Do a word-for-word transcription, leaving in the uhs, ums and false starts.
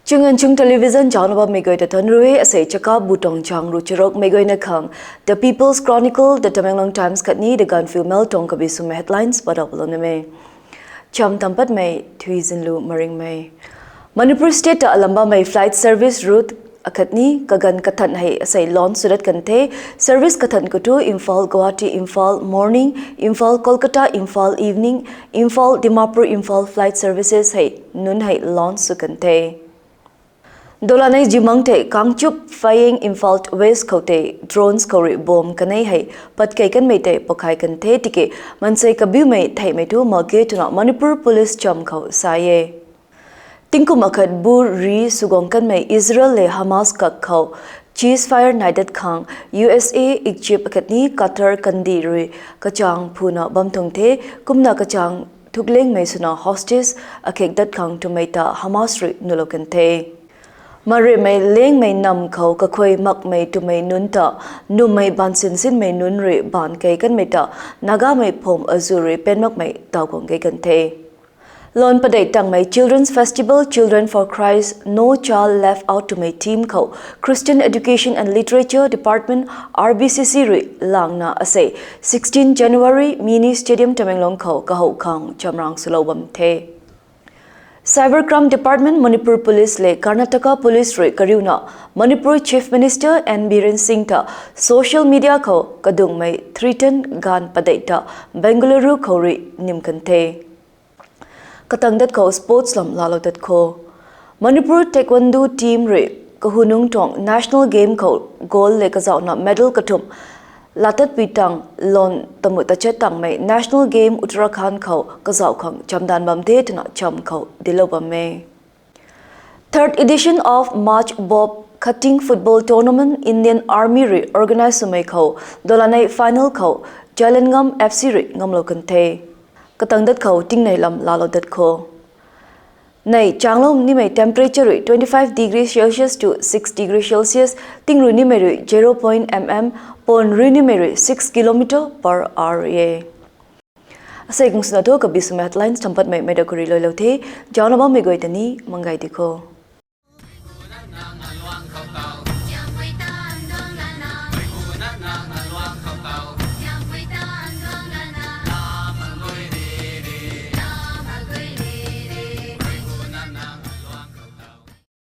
Chunganchung Television zauc na bammei guay ta thanc rui, asei chakap bu tuang chang ru charuk mei guayna khang The People's Chronicle, The Tamenglong Times khatni The Gaanphiu Mail tuang kabi swmei headlines padau palou nimei. Cham tam patmei Thuizinlu Maringmei. Manipur State ta alam bammei flight service route akhatni kaganv kathan hei asei launch sw dat kan the. Service kathan khou thu Imphal Guwahati, Imphal morning, Imphal Kolkata, Imphal evening, Imphal Dimapur, Imphal flight services hei nunc hei launch sw kan the. Dolanei Zimang tei Kangchup, Phayeng, Imphal West khou tei drones khou rui bomb kanei hei pat kei kanmei tei pakhai kan the tiki mansei kabiumei theihmei thu mak ge twna Manipur Police cham khou sa e. Tingkum akhat bu ri swguang kanmei Israel le Hamas kak khou ceasefire nai dat khang U S A, Egypt akhatni Qatar kandih rui kachang phuna bam tuang the, kumna kachang thuklengmei swna hostage akhek dat khang twmei ta Hamas rui nulou kan the. Maremei lengmei nam khou kakhui makmei twmei nunc ta nummei baansin sinmei nunc rui baan kei kanmei ta Nagamei phum azu rui pen makmei taw guang ge kan the. Lon padeih tangmei Children's Festival, Children for Christ, No Child Left Out twmei theme khou Christian Education and Literature Department, R B C C rui langna asei sixteen January Mini Stadium Tamenglong khou kahou khang chamrang swlou bam the. Cybercrime Department, Manipur Police le Karnataka Police rui kariuna Manipur Chief Minister N Biren Singh ta social media khou kadungmei threaten ganv padeih ta Bengaluru khou rui nim kan the. Katang dat khou sports lam laalou dat khou, Manipur Taekwondo team rui kahunungc tuang National Game khou gold le kazauhna medal kathumh latatpui tang lon tamu tachat tangmei National Game Uttarakhand khou kazauh khang chamdan bam the twna cham khou dilou bam e. Third edition of March Bob Cutting Football Tournament Indian Army rui organize swmei khou dolanei final khou Jailangam F C rui ngamlou kan the. Katang dat khou tingnei lam laalou dat khou, nei changlou nimei temperature rui twenty five degree Celsius to six degree Celsius, tingru nimei rui zero point mm, pon rui nimei rui six kilometer per hour e. Asei kung swna thu kabi swmei headlines champatmei mei da khou rui luailou the. Zauc na bammei guay ta ni manggai di khou.